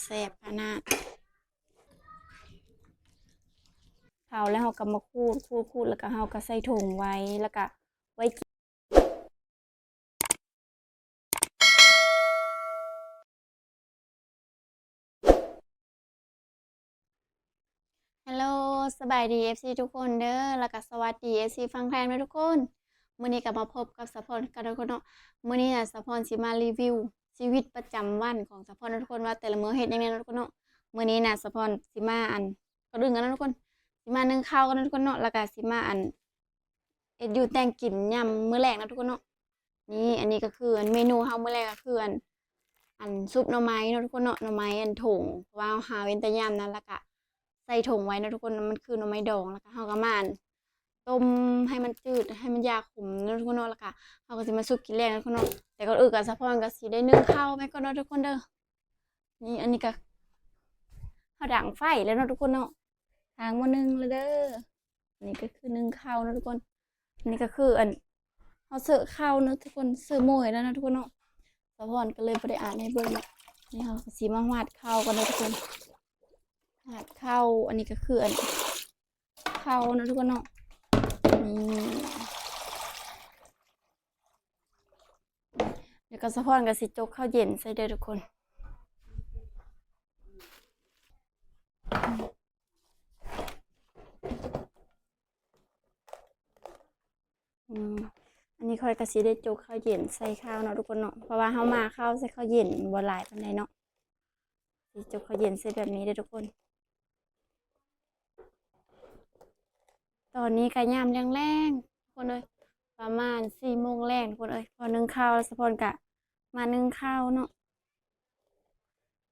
ແຊບຂະໜາດ. ເຜົາແລ້ວເຮົາກໍມາຂູດ ຂູດ ຂູດ ແລ້ວກໍເຮົາກໍໃສ່ຖົງໄວ້ ແລ້ວກໍໄວ້ກິນ. ຮາໂລ ສະບາຍດີ ເອັຟຊີ ທຸກຄົນເດີ ແລ້ວກໍສະຫວັດດີ ເອັຟຊີ ຝັ່ງໄທນຳທຸກຄົນ. ມື້ນີ້ກໍມາພົບກັບສາວພອນຄືເກົ່າເນາະ. ມື້ນີ້ນະ ສາວພອນຊິມາຣີວິວຊີວິດປະຈຳວັນຂອງສາວພອນເນາະທຸກຄົນ ວ່າແຕ່ລະມື້ເຮັດຫຍັງແດ່ເນາະທຸກຄົນເນາະ. ມື້ນີ້ນະ ສາວພອນຊິມາ ອັນ ກ່ອນອື່ນກັນເນາະທຸກຄົນ ຊິມາໜຶ້ງເຂົ້າກັນເນາະທຸກຄົນເນາະ ແລ້ວກໍຊິມາ ອັນ ເຮັດຢູ່ແຕ່ງກິນຍາມມື້ແລງເນາະທຸກຄົນເນາະ. ນີ້ ອັນນີ້ກໍຄື ອັນ ເມນູເຮົາມື້ແລກກໍຄື ອັນ ອັນ ຊຸບໜໍ່ໄມ້ເນາະທຸກຄົນເນາະ ໜໍ່ໄມ້ ອັນ ຖົງ ເພາະວ່າເຮົາຫາເວັ້ນແຕ່ຍາມນັ້ນ ແລ້ວກະໃສ່ຖົງໄວ້ເນາະທຸກຄົນ ມັນຄືໜໍ່ໄມ້ດອງ ແລ້ວກະເຮົາກໍມາ ອັນ ຕົ້ມໃຫ້ມັນຈືດ ໃຫ້ມັນຢາຂົມເນາະທຸກຄົນເນາະ ແລ້ວກະເຮົາກໍຊິມາຊຸບກິນແລງເນາະທຸກຄົນເນາະ. ແຕ່ກ່ອນອື່ນກໍສາວພອນກໍຊິໄດ້ໜຶ້ງເຂົ້າໄປກ່ອນເນາະທຸກຄົນເດີ. ນີ້ ອັນນີ້ກໍເຮົາດັງໄຟແລ້ວເນາະທຸກຄົນເນາະ ທາງໝໍ້ໜຶ້ງແລ້ວເດີ. ອັນນີ້ກໍຄືໜຶ້ງເຂົ້າເນາະທຸກຄົນ ອັນນີ້ກໍຄື ອັນ ເຮົາເສີເຂົ້າເນາະທຸກຄົນ ເສີໝູ່ໃຫ້ແລ້ວເນາະທຸກຄົນເນາະ. ສາວພອນກໍເລີຍບໍ່ໄດ້ອັດໃຫ້ເບິ່ງເນາະ. ນີ້ເຮົາກໍຊິມາຫວາດເຂົ້າກ່ອນເນາະທຸກຄົນ ຫວາດເຂົ້າ. ອັນນີ້ກໍຄື ອັນ ເຂົ້າເນາະທຸກຄົນເນາະ. ນີ້ ແລ້ວກໍສາວພອນກໍຊິຈົກເຂົ້າເຢັນໃສ່ເດີທຸກຄົນ. ອືມ ອັນນີ້ຂ້ອຍກໍຊິໄດ້ຈົກເຂົ້າເຢັນໃສ່ເຂົ້າເນາະທຸກຄົນເນາະ ເພາະວ່າເຮົາໝ່າເຂົ້າໃສ່ເຂົ້າເຢັນບໍ່ຫຼາຍປານໃດເນາະ. ຊິຈົກເຂົ້າເຢັນໃສ່ແບບນີ້ເດີທຸກຄົນ. ຕອນນີ້ກໍຍາມແລງໆ ທຸກຄົນເອີຍ ປະມານສີ່ໂມງແລງ ທຸກຄົນເອີຍ. ພໍໜຶ້ງເຂົ້າ ສາວພອນກະມາໜຶ້ງເຂົ້າເນາະ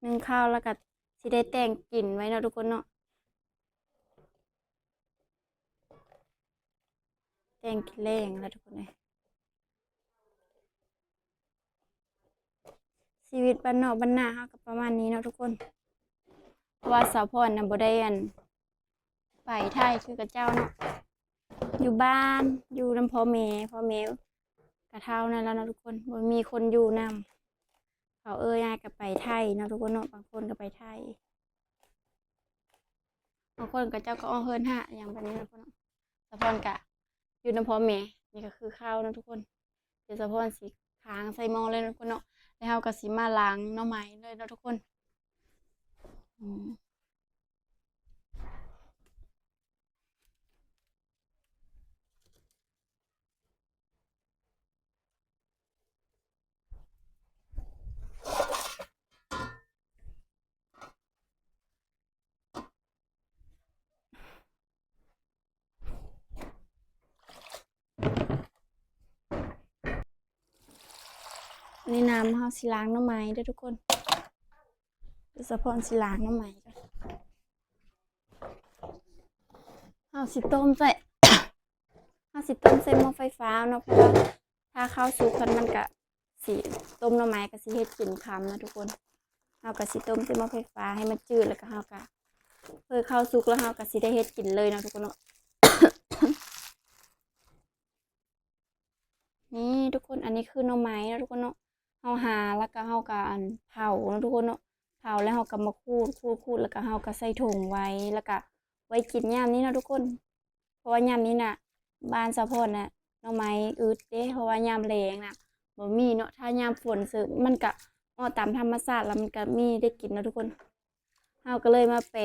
ໜຶ້ງເຂົ້າແລ້ວກະຊິໄດ້ແຕ່ງກິນໄວ້ເນາະທຸກຄົນເນາະ. ແຕ່ງກິນແລງແລ້ວທຸກຄົນເອີຍ. ຊີວິດບ້ານນອກບ້ານນາເຮົາກໍປະມານນີ້ເນາະທຸກຄົນ ເພາະວ່າສາວພອນນະບໍ່ໄດ້ ອັນ ໄປໄທຄືເຂົາເຈົ້າເນາະ ຢູ່ບ້ານ ຢູ່ນຳພໍ່ແມ່ ພໍ່ແມ່ກໍເຖົ້ານັ້ນແລ້ວເນາະທຸກຄົນ ບໍ່ມີຄົນຢູ່ນຳ. ເຂົາເອີຍອ້າຍກໍໄປໄທເນາະທຸກຄົນເນາະ ບາງຄົນກໍໄປໄທ ບາງຄົນເຂົາເຈົ້າກໍອອກເຮືອນຫາຫຍັງແບບນີ້ເນາະທຸກຄົນເນາະ. ສາວພອນກະຢູ່ນຳພໍ່ແມ່ ນີ້ກໍຄືເຂົ້າເນາະທຸກຄົນ. ດຽວສາວພອນຊິຄ້າງໃສ່ໝໍ້ເລີຍເນາະທຸກຄົນເນາະ ແລ້ວເຮົາກໍຊິມາລ້າງໜໍ່ໄມ້ເລີຍເນາະທຸກຄົນ. ອືມ ນີ້ນ້ຳເຮົາຊິລ້າງໜໍ່ໄມ້ເດີທຸກຄົນ ດຽວສາວພອນຊິລ້າງໜໍ່ໄມ້ກ່ອນ. ເຮົາຊິຕົ້ມໃສ່ ເຮົາຊິຕົ້ມໃສ່ໝໍ້ໄຟຟ້າເນາະ ເພາະວ່າຖ້າເຂົ້າສຸກ ຄັນມັນກະຊິ ຕົ້ມໜໍ່ໄມ້ກະຊິເຮັດກິນຄ່ຳເນາະທຸກຄົນ. ເຮົາກະຊິຕົ້ມໃສ່ໝໍ້ໄຟຟ້າໃຫ້ມັນຈືດ ແລ້ວກະເຮົາກະ ເພື່ອເຂົ້າສຸກແລ້ວເຮົາກະຊິໄດ້ເຮັດກິນເລີຍເນາະທຸກຄົນເນາະ. ນີ້ທຸກຄົນ ອັນນີ້ຄືໜໍ່ໄມ້ເນາະທຸກຄົນເນາະ ເຮົາຫາ ແລ້ວກະເຮົາກະ ອັນ ເຜົາເນາະທຸກຄົນເນາະ. ເຜົາແລ້ວເຮົາກະມາຂູດ ຂູດ ຂູດ ແລ້ວກະເຮົາກະໃສ່ຖົງໄວ້ ແລ້ວກະໄວ້ກິນຍາມນີ້ເນາະທຸກຄົນ. ເພາະວ່າຍາມນີ້ນະ ບ້ານສາວພອນນະ ໜໍ່ໄມ້ອຶດເດ້ ເພາະວ່າຍາມແລ້ງນະບໍ່ມີເນາະ ຖ້າຍາມຝົນເສີ ມັນກະອອກຕາມທຳມະຊາດ ແລ້ວມັນກະມີໄດ້ກິນເນາະທຸກຄົນ. ເຮົາກໍເລີຍມາແປ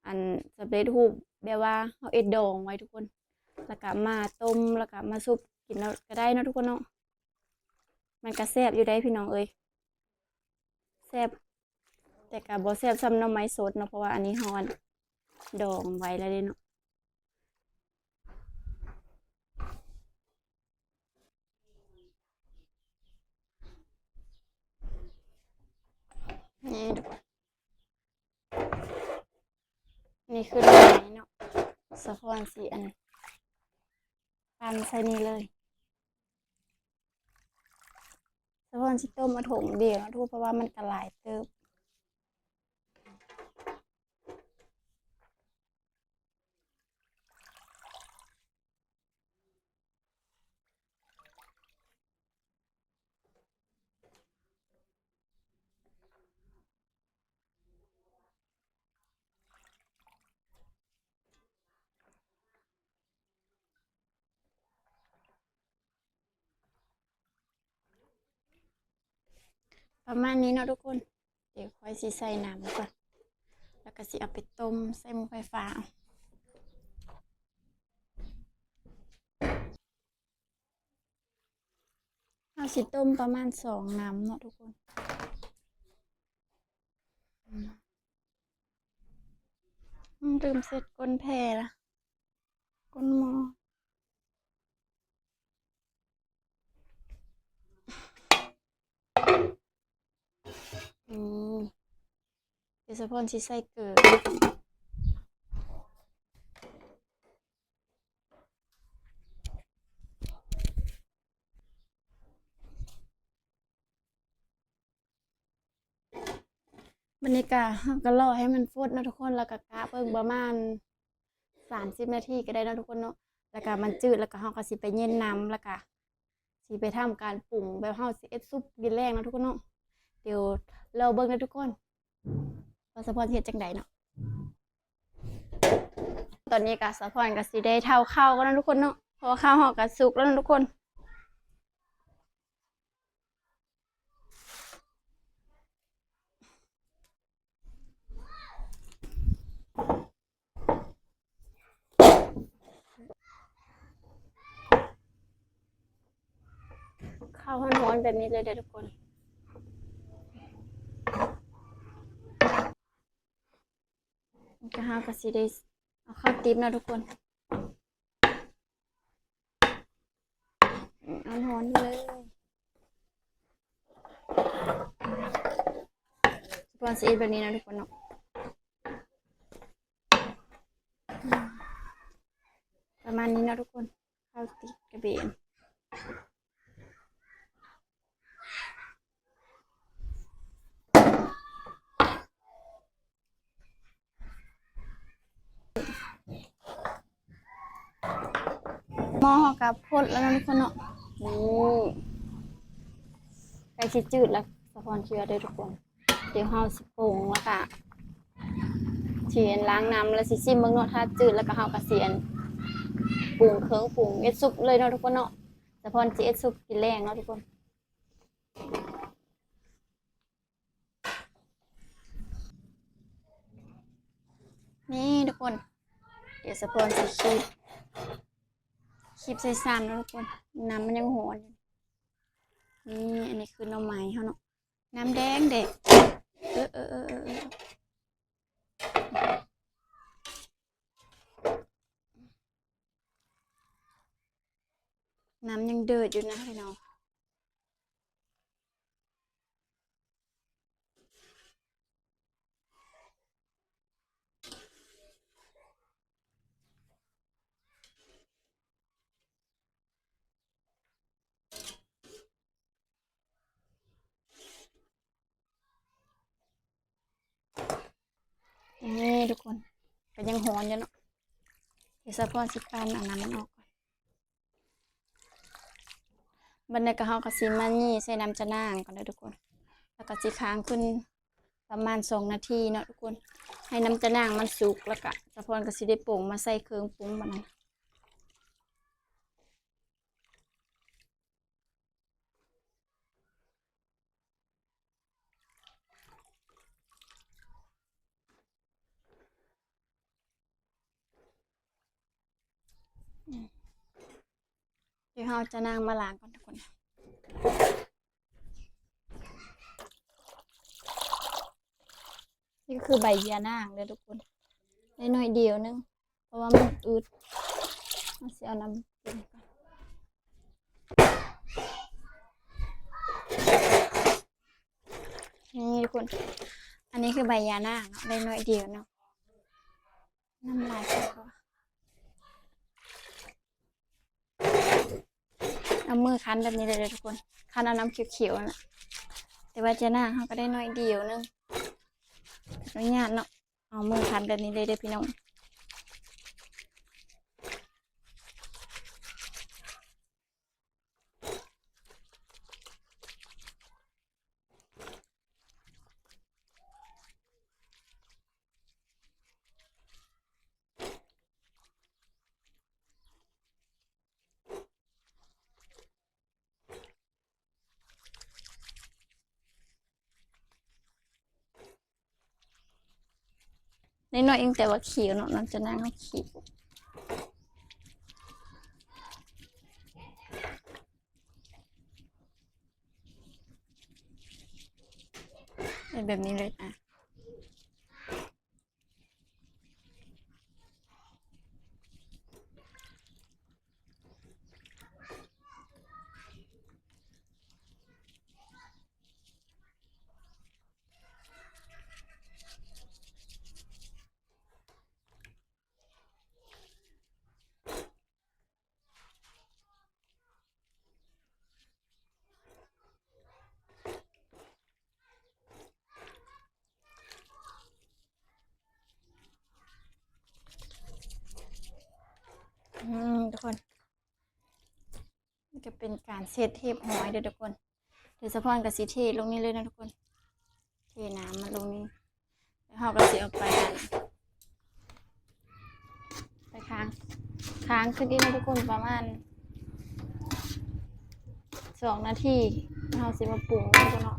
ອັນ ສຳເລັດຮູບ ແບບວ່າເຮົາເຮັດດອງໄວ້ທຸກຄົນ ແລ້ວກະມາຕົ້ມ ແລ້ວກະມາຊຸບກິນເນາະ ກະໄດ້ເນາະທຸກຄົນເນາະ. ມັນກະແຊບຢູ່ເດ້ພີ່ນ້ອງເອີຍ ແຊບ ແຕ່ກະບໍ່ແຊບສ່ຳໜໍ່ໄມ້ສົດເນາະ ເພາະວ່າອັນນີ້ເຮົາ ອັນ ດອງໄວ້ແລ້ວເດ້ເນາະ. ນີ້ ນີ້ຄືໜໍ່ໄມ້ເນາະ ສາວພອນຊິ ອັນ ປັ່ນໃສ່ນີ້ເລີຍ. ສາວພອນຊິຕົ້ມເອົາຖົງດຽວເນາະທຸກຄົນ ເພາະວ່າມັນກະຫຼາຍເຕີບ. ນີ້ ປະມານນີ້ເນາະທຸກຄົນ. ດຽວຂ້ອຍຊິໃສ່ນ້ຳກ່ອນ ແລ້ວກໍຊິເອົາໄປຕົ້ມໃສ່ໝໍ້ໄຟຟ້າ. ເຮົາຊິຕົ້ມປະມານສອງນ້ຳເນາະທຸກຄົນ. ອືມ ລືມເຊັດກົ້ນແຜ່ລະ ກົ້ນໝໍ້. ອືມ ດຽວສາວພອນຊິໃສ່ເກີ. ບັດນີ້ກະ ເຮົາກະລໍໃຫ້ມັນຟົດເນາະທຸກຄົນ ແລ້ວກະກະເບິ່ງປະມານສາມສິບນາທີກະໄດ້ເນາະທຸກຄົນເນາະ. ແລ້ວກະມັນຈືດ ແລ້ວກະເຮົາກະຊິໄປເຢັນນ້ຳ ແລ້ວກະຊິໄປທຳການປຸງ ແບບເຮົາຊິເຮັດຊຸບກິນແລງເນາະທຸກຄົນເນາະ. ດຽວລໍເບິ່ງເດີທຸກຄົນ ວ່າສາວພອນຊິເຮັດຈັ່ງໃດເນາະ. ຕອນນີ້ກະສາວພອນກະຊິໄດ້ເທົາເຂົ້າກ່ອນເນາະທຸກຄົນເນາະ ເພາະວ່າເຂົ້າເຮົາກະສຸກແລ້ວເນາະທຸກຄົນ. ເຂົ້າຮ້ອນໆແບບນີ້ເລີຍເດີທຸກຄົນ. ກະເຮົາກະຊິໄດ້ເອົາເຂົ້າຕິບເນາະທຸກຄົນ. ອືມ ຮ້ອນໆເລີຍ. ສາວພອນຊິເຮັດແບບນີ້ເນາະທຸກຄົນເນາະ. ອືມ ປະມານນີ້ເນາະທຸກຄົນ. ເຂົ້າຕິບກະເບນ. ໝໍ້ເຮົາກະຟົດແລ້ວເນາະທຸກຄົນເນາະ. ນີ້ ໃກ້ຊິຈືດແລ້ວ ສາວພອນຄິດວ່າເດີທຸກຄົນ. ດຽວເຮົາຊິປຸງ ແລ້ວກະຊິລ້າງນ້ຳ ແລ້ວຊິຊິມເບິ່ງເນາະ. ຖ້າຈືດແລ້ວກະເຮົາກະຊິອັນ ປຸງເຄື່ອງ ປຸງເຮັດຊຸບເລີຍເນາະທຸກຄົນເນາະ. ສາວພອນຊິເຮັດຊຸບກິນແລງເນາະທຸກຄົນ. ນີ້ທຸກຄົນ ດຽວສາວພອນຊິຄີບ ຄີບໃສ່ຊາມເນາະທຸກຄົນ. ນ້ຳມັນຍັງຮ້ອນຢູ່. ນີ້ ອັນນີ້ຄືໜໍ່ໄມ້ເຮົາເນາະ. ນ້ຳແດງແດງ. ເອີ ເອີ ເອີ ເອີ ເອີ ນ້ຳຍັງເດືອດຢູ່ນະພີ່ນ້ອງ. ນີ້ທຸກຄົນ ກະຍັງຮ້ອນຢູ່ເນາະ. ດຽວສາວພອນຊິປັ່ນເອົານ້ຳມັນອອກກ່ອນ. ບັດນີ້ກະເຮົາກະຊິມາຫຍີ່ໃສ່ນ້ຳຈະນາງກ່ອນເດີທຸກຄົນ ແລ້ວກະຊິຄ້າງຂຶ້ນປະມານສອງນາທີເນາະທຸກຄົນ ໃຫ້ນ້ຳຈະນາງມັນສຸກ ແລ້ວກະສາວພອນກະຊິໄດ້ປົງມາໃສ່ເຄື່ອງປຸງບັດນີ້. ດຽວເຮົາຈະນາງມາລ້າງກ່ອນທຸກຄົນ. ນີ້ກະຄືໃບຢານາງເດີທຸກຄົນ ໄດ້ໜ້ອຍດຽວໜຶ່ງ ເພາະວ່າມັນອຶດ. ເຮົາຊິເອົານ້ຳກິນກ່ອນ. ນີ້ທຸກຄົນ ອັນນີ້ຄືໃບຢານາງເນາະ ໄດ້ໜ້ອຍດຽວເນາະ. ນ້ຳລາຍເຂົາກໍ ເອົາມືຄັ້ນແບບນີ້ເລີຍເດີທຸກຄົນ ຄັ້ນເອົານ້ຳຂຽວໆນັ້ນນະ. ແຕ່ວ່າຈະໜ້າເຮົາກໍໄດ້ໜ້ອຍດຽວໜຶ່ງ ອະນຸຍາດເນາະ. ເອົາມືຄັ້ນແບບນີ້ເລີຍເດີພີ່ນ້ອງ. ນີ້ ນ້ອຍໆເອງ ແຕ່ວ່າຂຽວເນາະ ນ້ອງຈະນັ່ງໃຫ້ຂຽວ ເຮັດແບບນີ້ເລີຍນະ. ອືມ ທຸກຄົນ ນີ້ກໍເປັນການເຊັດຮຽບຮ້ອຍເດີທຸກຄົນ. ດຽວສາວພອນກໍຊິເທລົງນີ້ເລີຍນະທຸກຄົນ ເທນ້ຳມັນລົງນີ້ ແລ້ວເຮົາກໍຊິເອົາໄປ ໄປຄ້າງ ຄ້າງຄືນອີກນະທຸກຄົນ ປະມານສອງນາທີ ເຮົາຊິມາປຸງເນາະ.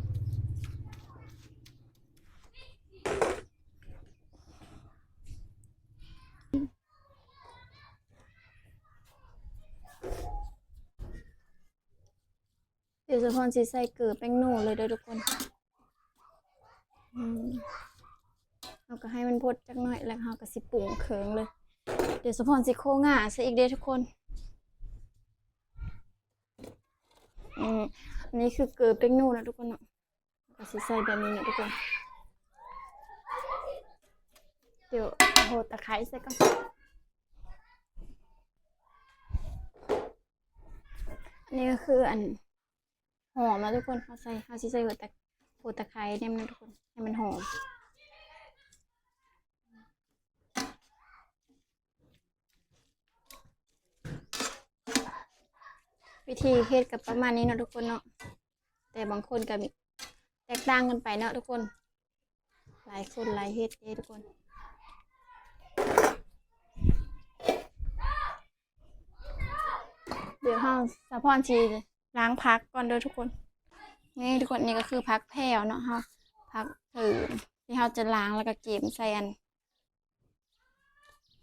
ດຽວສາວພອນຊິໃສ່ເກືອແປ້ງນົວເລີຍເດີທຸກຄົນ. ອືມ ເຮົາກໍໃຫ້ມັນພົດຈັກໜ້ອຍ ແລ້ວເຮົາກໍຊິປຸງເຄື່ອງເລີຍ. ດຽວສາວພອນຊິໂຄງາໃສ່ອີກເດ້ທຸກຄົນ. ອືມ ອັນນີ້ຄືເກືອແປ້ງນົວນະທຸກຄົນເນາະ. ກໍຊິໃສ່ແບບນີ້ເນາະທຸກຄົນ. ດຽວໂຫດຕະໄຄໃສ່ກ່ອນ. ອັນນີ້ກໍຄືອັນຫອມນະທຸກຄົນ. ເຮົາໃສ່ ເຮົາຊິໃສ່ໂຫດຕະ ໂຫດຕະໄຄແນມນະທຸກຄົນ ໃຫ້ມັນຫອມ. ວິທີເຮັດກໍປະມານນີ້ເນາະທຸກຄົນເນາະ ແຕ່ບາງຄົນກໍມີແຕກຕ່າງກັນໄປເນາະທຸກຄົນ ຫຼາຍຄົນຫຼາຍເຮັດເດ້ທຸກຄົນ. ດຽວເຮົາ ສາວພອນຊິລ້າງຜັກກ່ອນເດີທຸກຄົນ. ນີ້ທຸກຄົນ ນີ້ກໍຄືຜັກແພ້ວເນາະ ເຮົາ ຜັກເຜີນທີ່ເຮົາຈະລ້າງ ແລ້ວກໍເກັບໃສ່ອັນ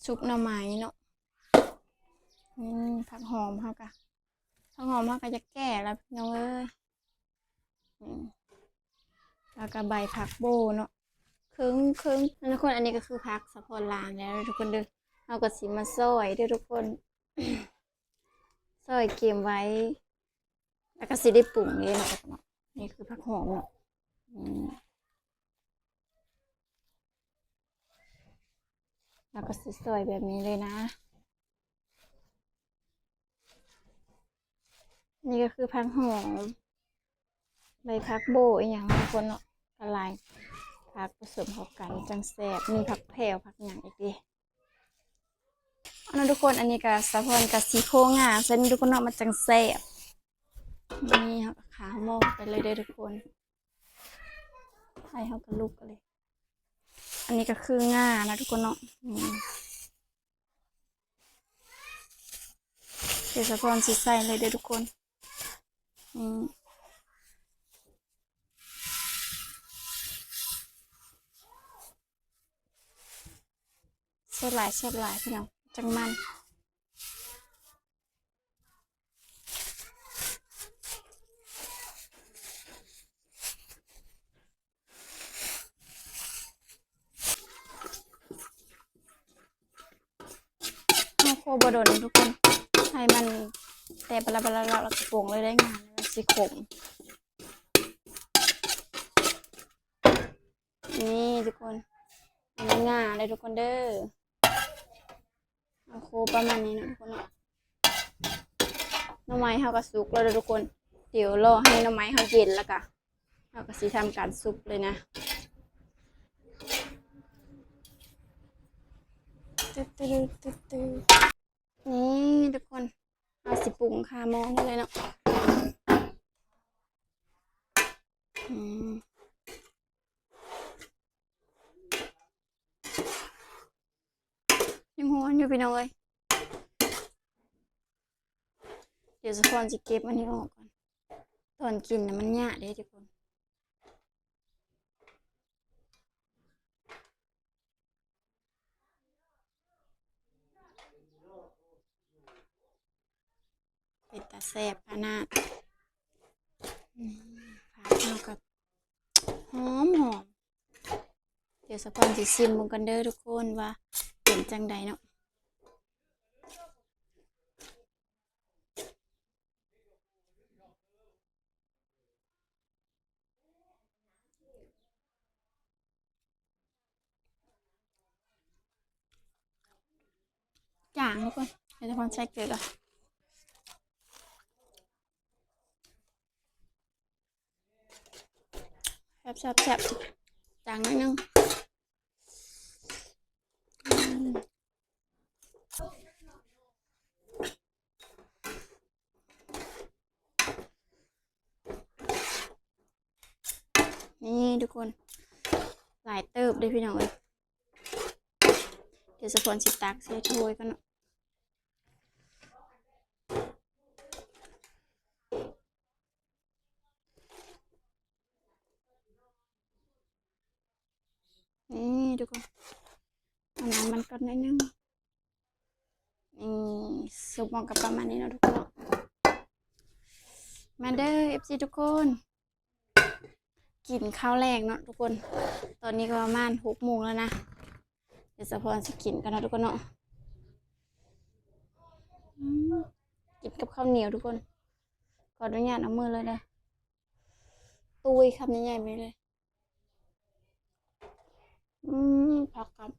ຊຸບໜໍ່ໄມ້ເນາະ. ອືມ ຜັກຫອມເຮົາກະ ຜັກຫອມເຮົາກະຢາກແກ່ແລ້ວພີ່ນ້ອງເອີຍ. ອືມ ແລ້ວກະໃບຜັກໂບເນາະ ເຄິ່ງໆ ທຸກຄົນ. ອັນນີ້ກໍຄືຜັກສາວພອນລ້າງແລ້ວທຸກຄົນເດີ. ເຮົາກໍຊິມາຊອຍເດີທຸກຄົນ ຊອຍກຽມໄວ້ ແລ້ວກໍຊິໄດ້ປຸງເດ້ເນາະ. ນີ້ຄືຜັກຫອມເນາະ ອືມ ແລ້ວກໍຊິຊອຍແບບນີ້ເລີຍນະ. ນີ້ກໍຄືຜັກຫອມ ໃບຜັກໂບອີ່ຫຍັງທຸກຄົນເນາະ ກໍຫຼາຍຜັກປະສົມເຂົ້າກັນຈັ່ງແຊບ. ມີຜັກແພ້ວ ຜັກຫຍັງອີກເດ້. ເອົາເນາະທຸກຄົນ ອັນນີ້ກໍສາວພອນກໍຊິໂຄງາໃສ່ນີ້ທຸກຄົນເນາະ ມັນຈັ່ງແຊບ. ນີ້ເຮົາກໍຄາໝໍ້ໄປເລີຍເດີທຸກຄົນ ໄຟເຮົາກໍລຸກເລີຍ. ອັນນີ້ກໍຄືງານະທຸກຄົນເນາະ ອືມ ດຽວສາວພອນຊິໃສ່ເລີຍເດີທຸກຄົນ ອືມ ແຊບຫຼາຍ ແຊບຫຼາຍ ພີ່ນ້ອງ ຈັ່ງມັນ. ເຮົາຄົວບໍ່ດົນທຸກຄົນ ໃຫ້ມັນແຕະປະລະໆ ແລ້ວກໍປົງເລີຍໄດ້ ງານມັນຊິຂົມ. ນີ້ທຸກຄົນ ອັນນີ້ງາເດີທຸກຄົນເດີ. ເອົາໂຄປະມານນີ້ເນາະທຸກຄົນເນາະ. ໜໍ່ໄມ້ເຮົາກໍສຸກແລ້ວເດີທຸກຄົນ. ດຽວລໍໃຫ້ໜໍ່ໄມ້ເຮົາເຢັນ ແລ້ວກະເຮົາກໍຊິທຳການຊຸບເລີຍນະ. ຕຶດໆ ນີ້ທຸກຄົນ ເຮົາຊິປຸງຄາໝໍ້ນີ້ເລີຍເນາະ. ອືມ ຍັງຮ້ອນຢູ່ພີ່ນ້ອງເອີຍ. ດຽວສາວພອນຊິເກັບອັນນີ້ອອກກ່ອນ. ຕອນກິນນະມັນຍາກເດ້ທຸກຄົນ. ແຊບຂະໜາດ. ນີ້ ຜັກເຮົາກໍຫອມໆ. ດຽວສາວພອນຊິຊີມເບິ່ງກ່ອນເດີທຸກຄົນ ວ່າເປັນຈັ່ງໃດເນາະ. ຈາງທຸກຄົນ. ດຽວສາວພອນໃສ່ເກືອກ່ອນ. ແຊບໆໆ ຈາງໜ້ອຍໜຶ່ງ. ອືມ ນີ້ທຸກຄົນ ຫຼາຍເຕີບເດ້ພີ່ນ້ອງເອີຍ. ດຽວສາວພອນຊິຕັກໃສ່ຖ້ວຍກ່ອນເນາະ. ນີ້ທຸກຄົນ ເອົານ້ຳມັນກ່ອນໜ້ອຍໜຶ່ງ. ນີ້ ຊຸບມັນກໍປະມານນີ້ເນາະທຸກຄົນເນາະ. ມາເດີ ເອັຟຊີ ທຸກຄົນ ກິນເຂົ້າແລງເນາະທຸກຄົນ. ຕອນນີ້ກໍປະມານຫົກໂມງແລ້ວນະ. ດຽວສາວພອນຊິກິນກ່ອນເນາະທຸກຄົນເນາະ. ອືມ ກິນກັບເຂົ້າໜຽວທຸກຄົນ. ຂໍອະນຸຍາດເອົາມືເລີຍເດີ. ຕຸ້ຍຄຳໃຫຍ່ໆໄປເລີຍ. ອືມ ຜັກກັບ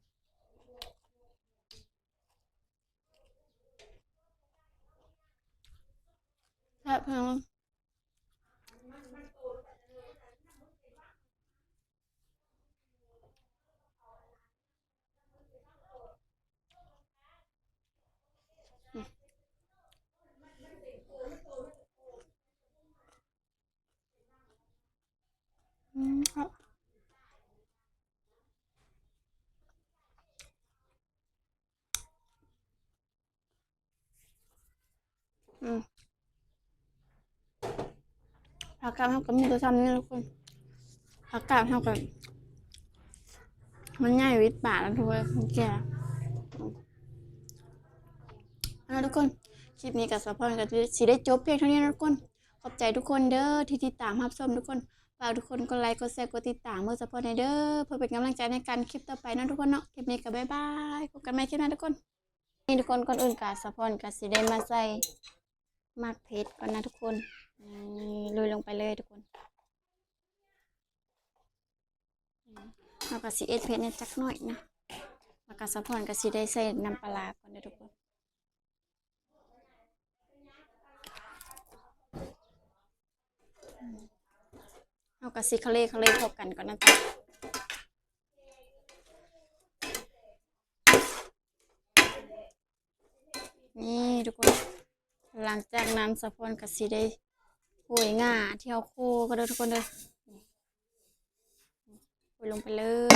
ແຊບແຮງ. ອືມ ອືມ ຜັກກາດເຮົາກໍມີແຕ່ຊ່ຳນີ້ທຸກຄົນ. ຜັກກາດເຮົາກໍມັນໃຫຍ່ວິດປາກແລ້ວທຸກຄົນ ມັນແກ່. ເອົາລະທຸກຄົນ ຄລິບນີ້ກໍສາວພອນກໍຊິໄດ້ຈົບພຽງເທົ່ານີ້ນະທຸກຄົນ. ຂອບໃຈທຸກຄົນເດີທີ່ຕິດຕາມຮັບຊົມທຸກຄົນ. ຝາກທຸກຄົນກົດໄລ ກົດແຊ ກົດຕິດຕາມໃຫ້ສາວພອນແດ່ເດີ ເພື່ອເປັນກຳລັງໃຈໃນການຄລິບຕໍ່ໄປເນາະທຸກຄົນເນາະ. ຄລິບນີ້ກໍບາຍບາຍ ພົບກັນໃໝ່ຄລິບໜ້າທຸກຄົນ. ນີ້ທຸກຄົນ ກ່ອນອື່ນກະສາວພອນກະຊິໄດ້ມາໃສ່ໝາກເຜັດກ່ອນນະທຸກຄົນ. ນີ້ ໂລຍລົງໄປເລີຍທຸກຄົນ. ເຮົາກະຊິເອັດເຜັດແດ່ຈັກໜ້ອຍນະ ແລ້ວກະສາວພອນກະຊິໄດ້ໃສ່ນ້ຳປາຫຼ້າກ່ອນເດີທຸກຄົນ. ເຮົາກະຊິຄະເລຄະເລເຂົ້າກັນກ່ອນນະ. ນີ້ທຸກຄົນ ຫຼັງຈາກນັ້ນສາວພອນກໍຊິໄດ້ໂຫຍງ່າທີ່ເຮົາໂຄກໍເດີທຸກຄົນເດີ. ໂຫຍລົງໄປເລີຍ.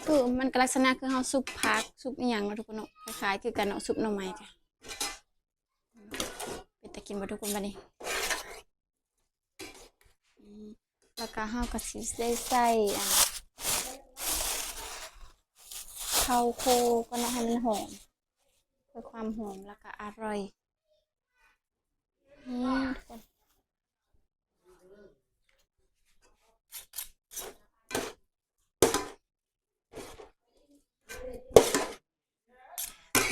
ຄືມັນກໍລັກສະນະຄືເຮົາຊຸບຜັກຊຸບອີ່ຫຍັງເນາະທຸກຄົນເນາະ ຄ້າຍໆຄືກັນເນາະ ຊຸບໜໍ່ໄມ້ກະ ເປັນຕາກິນບໍ່ທຸກຄົນບາດນີ້? ອືມ ແລ້ວກໍເຮົາກໍຊິໄດ້ໃສ່ ອັນ ເຂົ້າໂຄກ່ອນເນາະ ໃຫ້ມັນຫອມ ເພື່ອຄວາມຫອມ ແລ້ວກໍອະຮ່ອຍ. ນີ້ທຸກຄົນ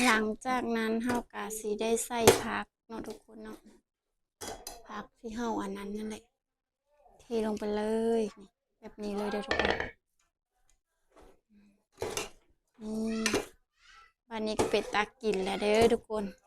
ຫຼັງຈາກນັ້ນເຮົາກະຊິໄດ້ໃສ່ຜັກເນາະທຸກຄົນເນາະ ຜັກທີ່ເຮົາອັນນັ້ນນັ້ນແຫຼະ ເທລົງໄປເລີຍ ແບບນີ້ເລີຍເດີທຸກຄົນ. ນີ້ ບາດນີ້ກໍເປັນຕາກິນແລ້ວເດີທຸກຄົນ.